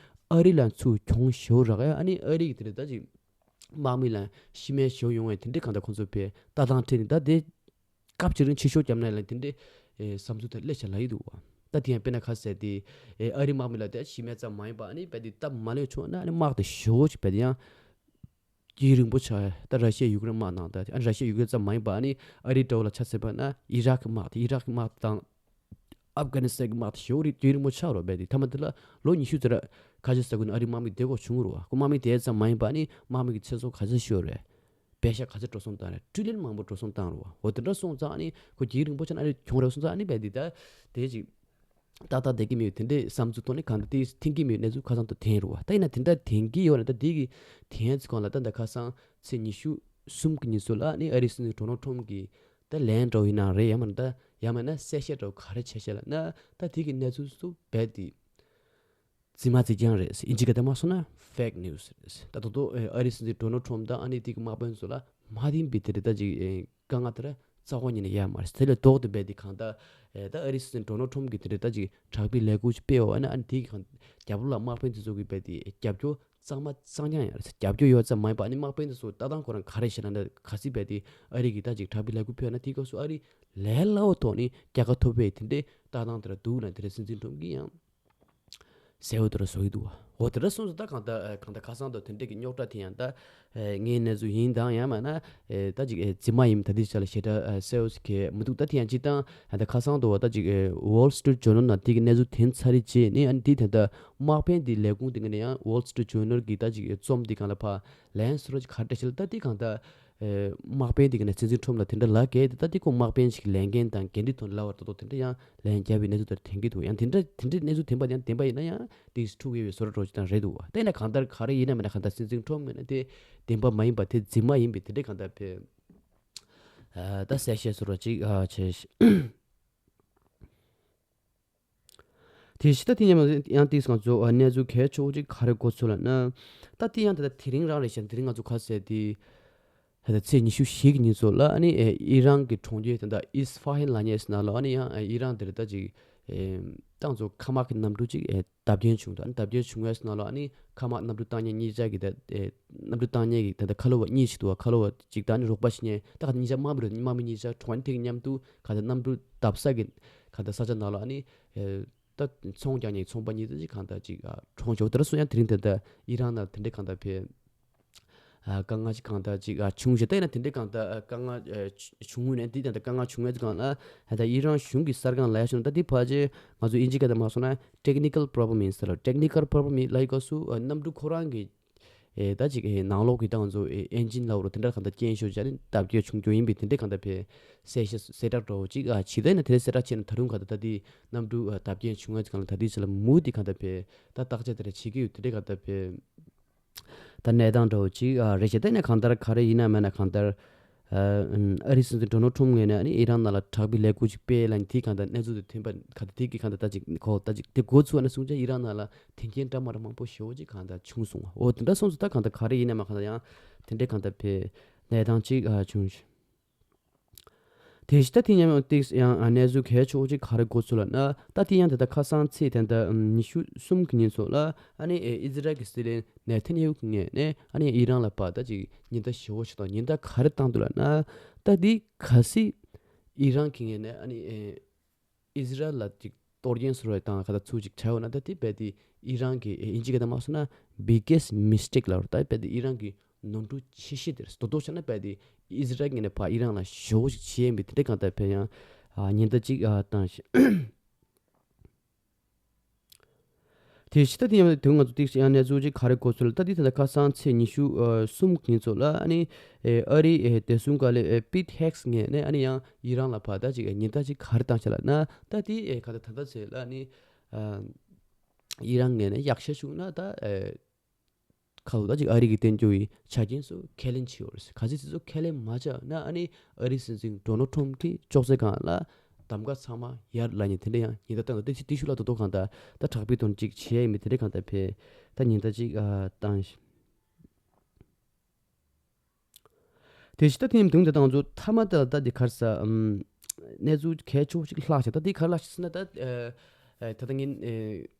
ཨ་རི་ལ་ཚུར་གྱོང་ཞེ་བོ་རག་ཡ། ཨ་ནི་ཨ་རི་གི་དེ་འདྲ་ད་ཅིག་དམག་མི་ལ་ཤི་རྨས་ཞེ་བོ་ཡོང་བའི་དེ་འདྲའི་གང་ལྟར་ཁོང་ཚོ་ཕའི་ལྟ་སྟངས་ཁྲིད་ནས་ད་དེ་སྐབས་ཅིག་རིང་ཕྱི་ཤོག་བརྒྱབ་ན་ལ་དེ་འདྲའི་ཨེ་བསམ་ཚུལ་དེ་སླེབས་བཞག་ལ་ཡི་འདུག་བ། ད་དེ་ཡང་དཔེར་ན་ཁ་གསལ་དེ་ཨེ་ཨ་རི་དམག་མི་ལ་དེ་ཤི་རྨས་ཙམ་མ་ཡིན་པ། ཨ་ནི་རྦད་དེ་སྟབས་མ་ལེགས་བྱུང་ན་ཨ་ནི་དམག་དེ་ཞེ་བོ་ཅིག་རྦད་དེ་ཡང་རྒྱུན་རིང་པོ་ཆགས། ད་ར་ཤི་ཡ་ཡུཀ་རེན་དམག་ནང་ད་ཨ་ནི་ར་ཤི་ཡ་ཡུཀ་རེན་ཙམ་མ་ཡིན་པ། ཨ་ནི་ཨ་རིའི་འདྲ་བོ་ལ་ཆ་མཚོན་པ་ན་ཨི་རག་གི་དམག་དེ། ཨི་རག་གི་དམག་དང་ཨབ་གྷ་ནི་སི་ཐན་གྱི་དམག་དེ་ཞེ་བོ་རིགས་རྒྱུན་རིང་པོ་ཆགས་རོགས་རྦད་དེ། མཐའ་མ་དེ་ལ་ལོ་ཉི་ཤུ་ཙམ་ར་ཁ་ཤས་ས་ཁུལ་ནས་ཨ་རིའི་དམག་མི་བསྡད་དགོས་བྱུང་རོགས། ཁོ་དམག་མི་དེ་ཙམ་མ་ཡིན་པ། ཨ་ནི་དམག་མི་གི་ཚེ་སྲོག་ག་ཚོད་ཤོར་རེད། པེ་ཤ་ག་ཚོད་འགྲོ་སོང་བཏང་རེད། ཊི་རི་ལི་ཡོན་མང་པོ་འགྲོ་སོང་བཏང་རེད་བ། འོ་དེ་འདྲ་སོང་ཙང་ཨ་ནི་ཁོ་རྒྱུན་རིང་པོ་ཆགས་ན་ཨ་རི་གྱོང་རག་སོང་ཙང་ཨ་ནི་རྦད་དེ་ད་དེ་ཅིག་ཏག་ཏག་བསྡད་ཀྱི་མེད་པའི་དེ་འདྲའི་བསམ་ཚུལ་ཐོག་ནས་གང་ལྟར་དེ་མཐུན་གྱི་མེད་གནས་ཚུལ་ཁ་སང་དུ་ཐོན་རེད་བ། ད་ཡིན་ན་དེ་འདྲ་ཐོན་གྱི་ཡོད་ན་ད་དེ་གི་ཐོན་ཚེ་གང་ལ་ད་ད་ཁ་སང་ཚེས་ཉི་ཤུ་གསུམ་གྱི་ཉིན་ཚོ་ལ་ཨ་ནི་ཨ་རིའི་སྲིད་འཛིན་ཌོ་ནལ་ཊམ་གྱི་ད་ལན་འདྲ་བོ་ཡིན་ན་རེད། ཡང་མིན་ད་ཡང་མིན་ན་གསལ་བཤད་འདྲ་བོ་ག་རེ་བྱས་བྱས་ལབ་ན། ད་དེ་གི་གནས་ཚུལ་ཚོ་རྦད་དེ་རྫུན་མ་རྫུན་རྐྱང་རེད། ཨིན་ཇི་སྐད་དུ་མ་སོང་ན་ཕེག་ནིའུ་སི་རེད། ད་དོ་དོ་ཨ་རིའི་སྲིད་འཛིན་ཌོ་ནལ་ཊམ་དང་ཨ་ནི་དེ་གི་དམག་དཔོན་ཚོ་ལ་མ་བདེན་པའི་དེ་རེད། ད་ཅིག་དཀའ་ངལ་དེ་ར་རྩ་བ་ཉིད་ནས་ཡོད་མ་རེད། དེ་ལས་ལྡོག་སྟེ་རྦད་དེ་གང་ལྟར་ཨེ་ད་ཨ་རིའི་སྲིད་འཛིན་ཌོ་ནལ་ཊམ་གྱིས་དེ་འདྲའི་ད་ཅིག་དྲག་པོའི་ལས་འགུལ་ཞིག་སྤེལ་བ་ཨ་ནི་ཨ་ནི་དེའི་གང་རྒྱབ་ལོགས་ལ་དམག་དཔོན་དེ་ཚོ་གིས་རྦད་དེ་རྒྱབ་སྐྱོར་གཙང་མ་གཙང་རྐྱང་ཡང་རེད། རྒྱབ་སྐྱོར་ཡོད་ཙམ་མ་ཡིན་པ་ཨ་ནི་དམག་དཔོན་དེ་ཚོ་ལྟ་སྟངས་ཁོ་རང་ག་རེ་བྱས་ན་ད་གལ་སྲིད་རྦད་དེ་ཨ་རི་གིས་ད་ཅིག་དྲག་པོའི་ལས་འགུལ་སྤེལ་ན་དེའི་སྐབས་སུ་ཨ་རི་ལས་སླ་བོ་ཐོག་ནས་རྒྱལ་ཁ་ཐོབ་པའི་དེ་འདྲའི་ལྟ་སྟངས་དེ་འདྲ་འདུག་ལ། དེ་འདྲ་སྲིད་འཛིན་ཊམ་གྱིས་ཡང་གསལ་བོ་དེ་འདྲ་བཟོ་གི་འདུག་བ། འོ་དེ་འདྲ་སོང་ཙང་ད་གང་ལྟར་གང་ལྟར་ཁ་སང་དང་དེ་འདྲ་གི་རྙོག་དྲ་དེ་ཡང་ད་ངའི་གནས་ཚུལ་ཡིན་དང་ཡང་མིན་ན་ད་ཅིག་རྫུན་མ་ཡིན་ད་ལྟའི་ཆ་ལ་ཞེ་དྲག་གསལ་བོ་ཞིག་གང་མི་འདུག་ད་དེ་ཡང་སྤྱིར་བཏང་ད་ཁ་སང་དུ་བ་ད་ཅིག་Wall Street Journal ནང་དེ་གི་གནས་ཚུལ་ཐོན་ཚར་རེད་བྱས་ནས་ཨ་ནི་དེ་ད་ལྟ་དམག་དཔོན་དེ་ལས་ཁུངས་དེ་ངོས་ནས་ཡང་Wall Street Journal གི་ད་ཅིག་རྩོམ་དེ་གང་ལ་ཕར་ལན་སོ་ར་ཅིག་ག་འདྲ་ཞིག་ལ་ད་དེ་གང་ལྟར་དམག་དཔོན་དེ་གི་ནས་སྲིད་འཛིན་ཊམ་ལ་དེ་འདྲ་ལབ་གལ་ཏེ་ད་དེ་ཁོ་དམག་དཔོན་ཞིག་ལས་འགན་དང་འགན་འཁྲི་ཐོག་ལབ་པ་ད་དོ་དེ་འདྲ་ཡང་ལན་བརྒྱབ་པའི་གནས་ཚུལ་དེ་ཐོན་གྱི་འདུག་ཡང་དེ་འདྲ་དེ་འདྲའི་གནས་ཚུལ་ཐོན་པ་ཡང་བདེན་པ་ཡིན་ན་ཡང་དེ་འཁྲུག་ཡོད་པའི་བཟོ་འདྲ་འདྲ་ཅིག་ད་རེད་འདུག་བ། དེ་ན་གང་ལྟར་ག་རེ་ཡིན་ན་མིན་ན་གང་ལྟར་སྲིད་འཛིན་ཊམ་ངོས་ནས་དེ་བདེན་པ་མ་ཡིན་པ་དེ་རྫུན་མ་ཡིན་པའི་དེ་འདྲའི་གང་ལྟར་ཕེ་ད་གསལ་བཤད་བཟོ་འདྲ་ཅིག་བྱས། དེ་བཞིན་ད་དེ་ཡང་ཡང་ཏིག་ང་ཚོ་གནས་ཚུལ་གལ་ཆེ་བོ་ཅིག་ག་རེ་གོ་ཚུལ་ལབ་ན། ད་དེ་ཡང་ད་ལྟ་དེ་རིང་རང་རེད་ཤག་དེ་རིང་ང་ཚོ་ཁ་གསལ་དེ་ད་ལྟ་ཚེས་ཉི་ཤུ་བཞི་གི་ཉིན་ཚོ་ལ་ཨ་ནི་ཨི་རན་གྱི་གྲོང་ཁྱེར་ད་ལྟ་ཨིས་ཧྥ་ཧན་ལབ་མཁན་ནང་ལ་ཨ་ནི་ཡང་ཨི་རན་དེ་རེད་ད་ཅིག་ཏང་ཚོ་མཁའ་དམག་གི་གནམ་གྲུ་ཅིག་བརྡབ་སྐྱོན་བྱུང་འདུག་ཨ་ནི་བརྡབ་སྐྱོན་བྱུང་བའི་ནང་ལ་ཨ་ནི་མཁའ་དམག་གནམ་གྲུ་བཏང་མཁན་གཉིས་ཆ་གི་ད་གནམ་གྲུ་བཏང་མཁན་གྱི་ད་ལྟ་ཁ་ལོ་བ་གཉིས་ཤིག་འདུག་ཁ་ལོ་བ་ཅིག་ད་ཨ་ནི་རོགས་པ་བྱེད་མཁན་ད་ག་གཉིས་ཆ་དམག་མི་རེད། དམག་མི་གཉིས་ཆ་གྲོངས། ཨ་ནི་དེ་གི་མཉམ་དུ་ག་ད་གནམ་གྲུ་བརྡབས་ས་གི་ག་ད་ས་ཆ་ནང་ལ་ཨ་ནི་ད་ཚོང་རྒྱག་མཁན་ཚོང་པ་གཉིས་ད་ཅིག་གང་ལྟར་ཅིག་གྲོངས་བྱུང་། དེ་འདྲ་སོང་ཡང་དེ་རིང་ད་ལྟ་ཨི་རན་ནང་དེ་འདྲའི་གང་ལྟར་ཕེ་དཀའ་ངལ་ཅིག་གང་ལྟར་ཅིག་བྱུང་ཞེས། ད་ཡིན་ན་དེ་འདྲའི་གང་ལྟར་དཀའ་ངལ་བྱུང་ངོས་ནས་འདི་ད་ལྟ་དཀའ་ངལ་བྱུང་ངོས་ཀྱི་སྒང་ལ་ད་ཨི་རན་གཞུང་གི་གསར་ཁང་ལ་ཡ་ཤོད་ན་ད་འདི་ཕལ་ཆེར་ང་ཚོ་དབྱིན་ཇི་སྐད་དུ་མ་སོང་ན་technical problem ཡིན་ཟེར་ལ། technical problem ཡིན་ལབ་ཡི་སྐབས་སུ་གནམ་གྲུ་ཁོ་རང་གི་ཨེ་ད་ཅིག་ཨེ་ནང་ལོགས་ཀྱི་ཏང་ཚོ་ཨེ་ཨེན་ཇིན་ལབ་རོ་དེ་འདྲ་གང་ལྟར་རྐྱེན་ཤོར་བྱས་ནས་བརྡབ་སྐྱོན་བྱུང་རྒྱུ་ཡིན་པས། དེ་འདྲའི་གང་ལྟར་ཕེ་གསལ་བཤད་གསལ་བསྒྲགས་འདྲ་བོ་ཅིག་ཨ་བྱས། ད་ཡིན་ན་དེ་གསལ་བསྒྲགས་བྱས་ན་ད་རུང་གང་ལྟར་ད་དེ་གནམ་གྲུ་ཨ་བརྡབ་སྐྱོན་བྱུང་བའི་སྒང་ལ་ད་དེའི་ཆ་ལ་མུ་མཐུད་གང་ལྟར་ཕེ་ད་བརྟག་དཔྱད་དེ་འདྲ་བྱེད་ཀྱི་ཡོད། དེ་འདྲའི་གང་ལྟར་ཕེ་ ད་གནས་སྟངས་འདྲ་བོ་ཅིག་ཨ་རེད་ཤག་ད་ནས་གང་ལྟར་ག་རེ་ཡིན་ན་མེད་ན་གང་ལྟར་ཨ་ཨ་རིའི་སྲིད་འཛིན་ཌོ་ནལ་ཊམ་ངོས་ནས་ཨ་ནི་ཨི་རན་ནང་ལ་དྲག་པོའི་ལས་འགུལ་ཅིག་སྤེལ་ལ་ནི་དེའི་གང་ལྟར་གནས་ཚུལ་དེ་ཐོན་པ་ག་ད་དེ་གི་གང་ལྟར་ད་ཅིག་ཁོ་ད་ཅིག་དེ་འགོ་ཚུགས་ཨ་ན་སོང་ཙང་ཨི་རན་ནང་ལ་དེ་འགན་འདྲ་མ་འདྲ་མང་པོ་ཞེ་པོ་ཅིག་གང་ལྟར་བྱུང་སོང་། འོ་དེ་འདྲ་སོང་ཙང་ད་གང་ལྟར་ག་རེ་ཡིན་ན་མེད་གང་ལྟར་ཡང་དེ་འདྲའི་གང་ལྟར་བས་གནས་སྟངས་ཅིག་ཨ་བྱུང་ཤག་དེ་བཞིན་ད་དེ་མཉམ་ཏིག་ཡང་གནས་ཚུལ་གལ་ཆེ་བོ་ཅིག་ག་རེ་འགོ་ཚུགས་ལབ་ན། ད་དེ་ཡང་དེ་ད་ཁ་སང་ཚེས་དེ་ད་ཉི་ཤུ་གསུམ་གི་ཉིན་ཚོ་ལ་ཨ་ནི་ཨི་ཟི་རལ་གྱི་སྲིད་བློན་ནེ་ཐན་ཡ་ཧུ་གི་ངོས་ནས་ཨ་ནི་ཨི་རན་ལ་ཕར་ད་ཅིག་ཉེན་བརྡ་ཞེ་བོ་ཞིག་དང་ཉེན་བརྡ་ག་རེ་བཏང་འདུག་ལབ་ན། ད་དེ་གལ་སྲིད་ཨི་རན་གྱི་ངོས་ནས་ཨ་ནི་ཨི་ཟི་རལ་ལ་ཅིག་གཏོར་སྐྱོན་བཟོ་བའི་དང་ག་ད་ཚུགས་ཅིག་བྱ་ཡོད་ན། ད་དེ་རྦད་དེ་ཨི་རན་གྱི་ཨིན་ཇི་སྐད་དུ་མ་སོང་ན་biggest mistake ལབ་རེད། ད་རྦད་དེ་ཨི་རན་གྱི་ནོར་འཁྲུལ་ཆེ་ཤོས་དེ་རེད། རྡོག་རྡོག་བྱས་ན་རྦད་དེ་ཨི་ཟི་རལ་ངོས་ནས་ཕར་ཨི་རན་ལ་ཞེ་པོ་ཞིག་བྱས་ཡིན་པའི་དེ་འདྲའི་གང་ལྟར་ཕན་ཡང་ཉེན་བརྡ་ཅིག་བཏང་ཞིང་། དེ་ཕྱི་ད་དེ་ཡང་དོན་ང་ཚོ་ཏིག་ཡང་གནས་ཚུལ་ཅིག་ག་རེ་གོ་ཚུལ་ད་དེ་ད་ལྟ་ཁ་སང་ཚེས་ཉི་ཤུ་གསུམ་གི་ཚོ་ལ་ཨ་ནི་ཨ་རིའི་བདེ་སྲུང་བཀའ་བློན་པིད་ཧེག་སི་ངོས་ནས་ཨ་ནི་ཡང་ཨི་རན་ལ་ཕར་ད་ཅིག་ཉེན་བརྡ་ཅིག་ག་རེ་བཏང་ཤག་ལབ་ན། ད་དེ་ག་ད་ད་ད་ཚོད་ལ་ཨ་ནི་ཨི་རན་ངོས་ནས་ཡག་ཤོས་བྱུང་ན་ད་ཁ་ལོ་ད་ཅིག་ཨ་རི་གི་བསྟན་རྒྱུ་ཡི་ཆ་རྐྱེན་སུ་ཁས་ལེན་བྱེད་འོར་ག་ཚོད་ཚོད་ཁས་ལེན་མ་བྱས་ན་ཨ་ནི་ཨ་རིའི་སྲིད་འཛིན་ཌོ་ནལ་ཊམ་གྱིས་ཅོག་ཙེ་སྒང་ལ་གདམ་ག་ཚང་མ་ཡར་ལ་ཉེ་དེ་འདྲ་ཡང་ཉེ་ད་ལྟ་ད་ཏི་ཤུ་ལ་ད་དོ་གང་ད་ད་དྲག་པོའི་དོན་གཅིག་བྱས་ཡིན་མི་དེ་འདྲ་གང་ད་ཕེ་ད་ཉེ་ད་ཅིག་བཏང་ཞིང་། དེ་ཕྱི་ད་ཐེངས་དུང་དེ་དང་ཚོ་ཐ་མ་ད་ད་དེ་གར་ས་གནས་ཚུལ་གལ་ཆེ་བོ་ཞིག་ལྷག་བྱས། ད་དེ་གར་ལྷག་ཟེར་ན་ད་ད་ད་ངས་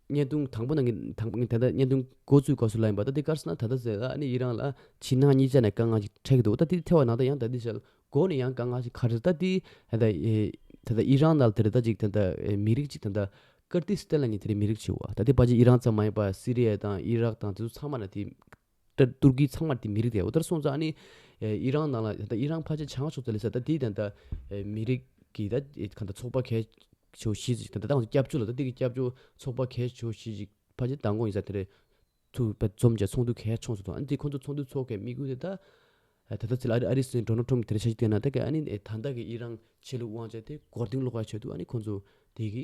བརྙན་ཐུང་དང་པོ་ནང་གི་དང་པོ་ངས་ད་ད་བརྙན་ཐུང་འགོ་བཙུགས་སྐབས་སུ་ལབ་ཡིན་པ། ད་དེ་གར་ཟེར་ན་ད་ད་ཟེར་ཨ་ནི་ཨི་རན་ལ་ཕྱི་ནང་གཉིས་ཆ་ནས་དཀའ་ངལ་ཞིག་འཕྲད་ཀྱི་འདུག་ད་དེ་ཐེ་བ་ནང་ད་ཡང་ད་དེ་ཞལ་འགོ་ནས་ཡང་དཀའ་ངལ་ཞིག་ག་རེ་ད་དེ་ད་ད་ད་ད་ཨི་རན་ནང་དེ་རེད་ད་ཅིག་ད་ད་མི་རིགས་ཅིག་ད་ད་ཀར་ཏི་སི་ཏན་ལ་ནི་དེ་རེད་མི་རིགས་ཆེ་བ། ད་དེ་ཕལ་ཆེར་ཨི་རན་ཙམ་མ་ཡིན་པ་སི་རི་ཡ་དང་ཨི་རག་དང་དེ་ཚོ་ཚང་མ་ལ་དེ། ཏུར་ཀི་ཚང་མ་དེ་མི་རིགས་དེ་འོ་ད་སོང་ཙང་ཨ་ནི་ཨི་རན་ནང་ལ་ད་ཨི་རན་ཕལ་ཆེར་བྱང་ཕྱོགས་དེ་ལས་ས་ད་དེ་ད་ད་མི་རིགས་ཀྱི་ད་ག་ད་ཚོགས་པ་གལ་ཆེ་བ་བཞི་ཅིག་ད་ད་ང་ཚོ་སྐྱབས་བཅོལ་ལ་ད་དེ་གི་སྐྱབས་བཅོལ་ཚོགས་པ་གལ་ཆེ་བ་བཞི་ཅིག་ཕལ་ཆེར་མདང་དགོང་ཡིན་ས་དེ་རེད། ཚུར་པ་འཛོམས་བྱས་ཚོགས་འདུ་གལ་ཆེ་བ་ཚོགས་སོང་། ཨ་ནི་དེ་ཁོང་ཚོ་ཚོགས་འདུ་ཚོགས་མཁན་དམིགས་ཡུལ་དེ་ད་ད་ད་ད་ཚེ་ལ་ཨ་རི་ཨ་རི་སྲིད་འཛིན་ཌོ་ནལ་ཊམ་དེ་རེད་ཤག་དེ་ན་ད་ག་ཨ་ནི་ད་ད་གི་ཨི་རན་ཆོས་ལུགས་དབང་ཆ་དེ་མགོ་རྟིང་སློག་པའི་ཆེད་དུ་ཨ་ནི་ཁོང་ཚོ་དེ་གི་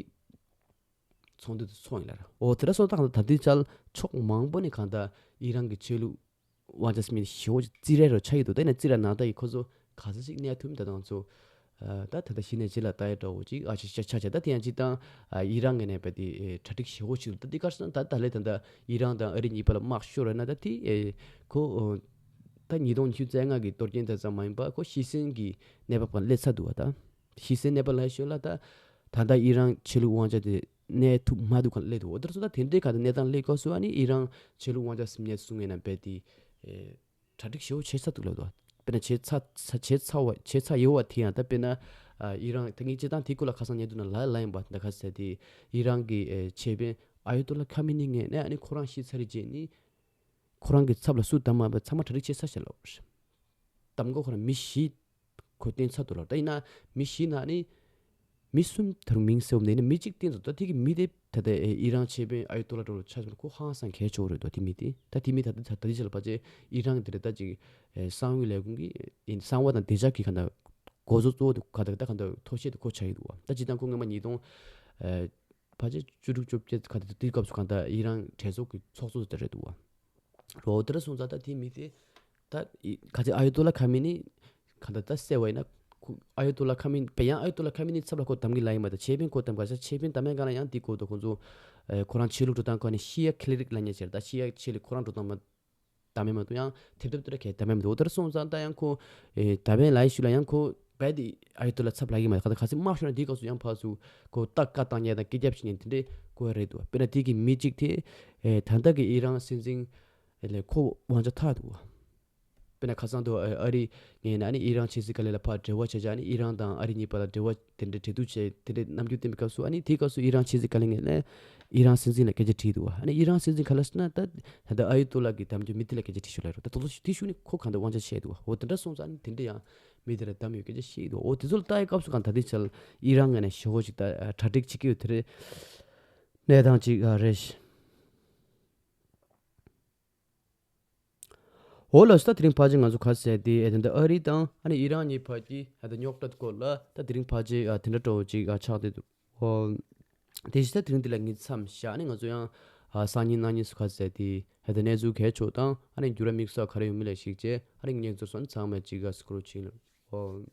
ཚོགས་འདུ་དེ་ཚོགས་ཡིན་ལ་ར། འོ་དེ་འདྲ་སོང་ཙང་ད་ལྟའི་ཆར་ཕྱོགས་མང་པོ་ནས་གང་ལྟར་ཨི་རན་གྱི་ཆོས་ལུགས་དབང་ཆ་ཟེར་མཁན་ཞེ་པོ་ཅིག་བརྩི་རེ་རུ་ཆགས་ཡོད་འདུག་ད་ཡིན་ན་བརྩི་ར་ནང་ལྟ་ཡི་ཁོ་ཚོ་ག་ཚོད་ཅིག་གནས་ཐུབ་ད་དང་ཚོ་ད་ད་ལྟ་གཞི་ནས་རྗེས་ལ་ལྟ་ཡ་འདྲ་བོ་ཅིག་ཨ་ཅིག་ཆ་ཆ་ཆ་ད་དེ་ཡང་ཅིག་དང་ཨི་རན་ངོས་ནས་བས་དེ་གྲ་སྒྲིག་ཞེ་པོ་ཅིག་འདུག་ད་དེ་གར་སོང་ད་ད་ལས་ད་ལྟ་ཨི་རན་དང་ཨ་རི་གཉིས་བར་ལ་དམག་ཤོར་ར་ན་ད་དེ་ཁོ་ད་ཉིས་སྟོང་ཉི་ཤུ་རྩ་ལྔ་གི་གཏོར་སྐྱོན་དེ་ཙམ་མ་ཡིན་པ་ཁོ་ཤི་གསོན་གྱི་གནས་བབ་གང་སླེབས་ཚར་འདུག་བ་ད། ཤི་གསོན་གནས་བབ་ལ་ཤོད་ལ་ད། ད་ལྟ་ཨི་རན་ཆོས་ལུགས་དབང་ཆ་དེ་གནས་ཐུབ་མ་ཐུབ་གང་སླེབས་འདུག་འོ་དེར་སོང་ད་དེ་འདྲའི་ག་དེ་གནས་སྟངས་སླེབས་སྐབས་སུ་ཨ་ནི་ཨི་རན་ཆོས་ལུགས་དབང་ཆ་ཟེར་མཁན་སུ་ངོས་ནས་རྦད་དེ་གྲ་སྒྲིག་ཞེ་པོ་བྱས་ཚར་འདུག་ལབ་འདུག་དཔེར་ན་བྱས་ཚར་བྱས་ཚར་བ་བྱས་ཚར་ཡོད་བ་དེ་ཡང་ད་དཔེར་ན་ཨི་རན་ད་ངས་སྤྱིར་བཏང་དེ་སྐོར་ལ་ཁ་སང་ཉེ་དུ་ན་ལ་ལ་ཡིན་པ་ད་ག་ཟེར་དེ་ཨི་རན་གྱི་ཆེད་དཔོན་ཨ་ཡོ་ཏོ་ལ་ཁ་མི་ནི་ངོས་ནས་ཨ་ནི་ཁོ་རང་ཤི་ཚར་རེད་རྗེས་ནི་ཁོ་རང་གི་ཚབ་ལ་སུ་བདམས་མ་བས་ཚང་མ་གྲ་སྒྲིག་བྱས་ཚར་ཤག་ལབ། གདམ་ག་ཁོ་རང་མི་བཞི་ཁོ་བསྟེན་ཚར་འདུག་ལབ། ད་ཡིན་ན་མི་བཞི་ནང་ནས་མི་གསུམ་ད་རུང་མིང་གསལ་བོ་མེད་ན་མི་གཅིག་བསྟེན་ཚར་འདུག་ད་དེ་གི་མི་དེ་ད་ལྟ་ཨི་རན་ཆེད་དཔོན་ཨ་ཡོ་ཏོ་ལ་འགྲོ་རུ་ཆ་བཞག་ན་ཁོ་ཧང་སང་གལ་ཆེ་བོ་རེད་འདུག་དེ་མི་དེ་ད་དེ་ད་དེ་ཆ་ལ་ཕལ་ཆེར་ཨི་རན་གི་དེ་རེད་ད་ཅིག་གསང་བའི་ལས་ཁུངས་ཀྱི་གསང་བ་དང་བདེ་འཇགས་ཀྱི་ག་འདྲ་འགོ་གཙོ་གཙོ་བོ་དེ་ག་འདྲ་ད་ག་འདྲ་ཐོ་ཤེས་དེ་ཁོ་ཆགས་ཡོད་འདུག་བ། ད་སྤྱིར་བཏང་ཁོ་སྔོན་མ་ཉིས་སྟོང་ཕལ་ཆེར་བཅུ་དྲུག་བཅོ་བརྒྱད་ག་འདྲ་དེ་སྐབས་སུ་ག་འདྲ་ཨི་རན་གྲོས་ཚོགས་ཀྱི་ཚོགས་གཙོ་དེ་རེད་འདུག་བ། རོ་དེར་སོང་ཙང་ད་དེ་མི་དེ་ད་ག་ཚད་ཨ་ཡོ་ཏོ་ལ་ཁ་མི་ནི་ག་འདྲ་ད་གསལ་བ་ཡིན་ན་ཁོ་ཨ་ཡོ་ཏོ་ལ་ཁ་མི་བས་ཡང་ཨ་ཡོ་ཏོ་ལ་ཁ་མི་ནི་ཚབ་ལ་ཁོ་གདམ་གི་ལ་ཡིན་མ་ད་ཆེད་དཔོན་ཁོ་གདམ་ག་ས་ཆེད་དཔོན་གདམ་ཡང་ག་ན་ཡང་དེ་ཁོ་ད་ཁོ་ཚོ་ཁོ་རང་ཆོས་ལུགས་འགྲོ་སྟངས་ཁོ་ནི་ཤི་ཡ་ཁེ་ལི་རིག་ལ་ཉེ་ཆེར་ད་ཤི་ཡ་ཆོས་ལུགས་ཁོ་རང་འགྲོ་སྟངས་མ། ད་མེད་མ་གཏོགས་ཡང་དེབ་དེབ་དེ་འདྲ་གས་ད་མེད་མ་གཏོགས། དེར་སོང་ཙང་ད་ཡང་ཁོ་ཨེ་ད་བན་ལའི་ཤུ་ལ་ཡང་ཁོ་བས་དེ་ཨ་ཡོ་ཏོ་ལ་ཚབ་ལ་གི་མ་ག་ད་ག་ཚད་དམག་ཤོར་ན་དེའི་སྐབས་སུ་ཡང་ཕར་ཚུར་ཁོ་ཏག་ཀ་བཏང་ཉེ་དང་སྐད་རྒྱབ་བྱེད་ཉེ་དེ་འདྲས་ཁོ་རེད་འདུག་དཔེར་ན་དེ་གི་མི་གཅིག་དེ་ཨེ་ད་ལྟ་གི་ཨི་རན་སྲིད་འཛིན་ལས་ཁོ་དབང་ཆ་ཐག་འདུག་དཔེར་ན་ཁ་སང་དུ་ཨ་རི་ངས་ན་ནི་ཨི་རན་ཕྱི་སྲིད་བཀའ་བློན་ལ་ཕར་འབྲེལ་བ་བྱས་བྱས་ནི་ཨི་རན་དང་ཨ་རི་གཉིས་བར་ལ་འབྲེལ་བ་དེ་འདྲའི་འབྲེལ་གཏུག་བྱས་དེ་འདྲའི་རྣམ་འགྱུར་བསྟན་པའི་སྐབས་སུ་ཨ་ནི་དེའི་སྐབས་སུ་ཨི་རན་ཕྱི་སྲིད་བཀའ་བློན་ངོས་ནས་ཨི་རན་སྲིད་འཛིན་ལ་སྐད་ཆ་དྲིས་འདུག་ཨ་ནི་ཨི་རན་སྲིད་འཛིན་ག་ལ་ཟེར་ན་ད་ད་ལྟ་ཨ་ཡོ་ཏོ་ལ་གི་དམ་ཆོས་མི་དེ་ལ་སྐད་ཆ་དྲིས་ཤོག་ལབ་རོགས། ད་དོ་དོ་དེ་ཞུ་ནི་ཁོ་གང་ལྟར་དབང་ཆ་བཤད་འདུག་འོ་དེ་འདྲ་སོང་ཙང་ཨ་ནི་དེ་འདྲ་ཡང་མི་དེ་ལ་བདམས་ཡོད་སྐད་ཆ་བཤད་འདུག་འོ་དེ་ཚོ་ལ་ལྟ་ཡི་སྐབས་སུ་གང་ད་དེ་ཆ་ལ་ཨི་རན་ངོས་ནས་ཞེ་པོ་ཅིག་ད་གྲ་སྒྲིག་བྱེད་ཀྱི་ཡོད་དེ་རེད། གནས་སྟངས་ཅིག་རེད། འོ་ལགས་སོ། ད་དེ་རིང་ཕལ་ཆེར་ང་ཚོ་ག་ཟེར་དེ་ཨེ་ད་ལྟ་ཨ་རི་དང་ཨ་ནི་ཨི་རན་གཉིས་བར་གྱི་ཨ་ད་རྙོག་དྲ་སྐོར་ལ་ད་དེ་རིང་ཕལ་ཆེར་ཨ་དེ་འདྲ་འདྲ་བོ་ཅིག་ཨ་ཆགས་བསྡད་འདུག་འོ་དེ་བཞིན་ད་དེ་རིང་འདི་ལ་ངས་མཚམས་བཞག་ནས་ང་ཚོ་ཡང་ ཨ་སང་ཉིན་གནངས་ཉིན་སུ་ཁ་ཟེར་དེ་ཧེ་ད་གནས་ཚུལ་གལ་ཆོག་དང་ཨ་ནི་འགྱུར་བ་དམིགས་བསལ་ག་རེ་ཡོང་མིན་ལ་གཞིགས་བྱས་ཨ་ནི་ངས་ཚོ་སོན་ཚང་མ་གཅིག་ག་སྐོར་ཕྱིན་ལ། ཨོ།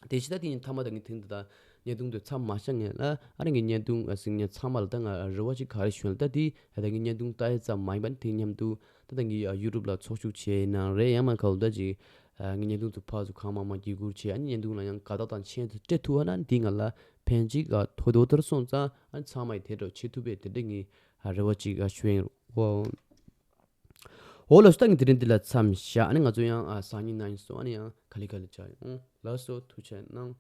དེ་ཕྱི་ད་དེ་ཉིན་མཐའ་མ་ད་ངས་ཐེངས་འདི་ད་བརྙན་ཐུང་དེ་མཚམས་མ་བཞག་ངེས་ལ་ཨ་རང་གི་བརྙན་ཐུང་ཨ་སིང་ཉན་ཚང་མ་ལ་ད་ང་རེ་བ་ཅིག་ག་རེ་ཞུ་ན་ད་དེ་ད་ངའི་བརྙན་ཐུང་ལྟ་ཡ་ཙམ་མ་ཡིན་པ་ནི་དེ་མཉམ་དུ་ད་ད་ངའི་ཡུ་ཊུབ་ལ་ཚོགས་ཞུགས་བྱས་ནང་རེད་ཡང་མ་ག་ལ་ད་ཅིག་ངའི་བརྙན་ཐུང་དུ་ཕར་ཚུར་གང་མང་མང་བརྒྱུད་སྐུར་བྱས་ཨ་ནི་བརྙན་ཐུང་ལ་ཡང་དགའ་རྟགས་དང་མཆན་དུ་སྤྲད་ཐུབ་ཨ་ན་འདི་ང་ལ་ཕན་ཅིག་ག་ཐོག་དོ་ལྟར་སོང་ཙང་ཨ་ནི་ཚང་མ་ཡི་དེ་འདྲ་བྱེད་ཐུབ་པས་དེ་འདྲ་ངའི་རེ་བ་ཅིག་ག་ཞུ་ཡིན་རོ། འོ་ལགས་སོ། ད་ངས་དེ་རིང་འདི་ལ་མཚམས་བཞག་ཨ་ནི་ང་ཚོ་ཡང་ཨ་སང་ཉིན་གནངས་ཉིན་སོང་ཨ་ནི་ཡང་ག་ལེ་ག་ལེ་བྱ་ཡོང་ལགས་སོ། ཐུགས་རྗེ་གནང་།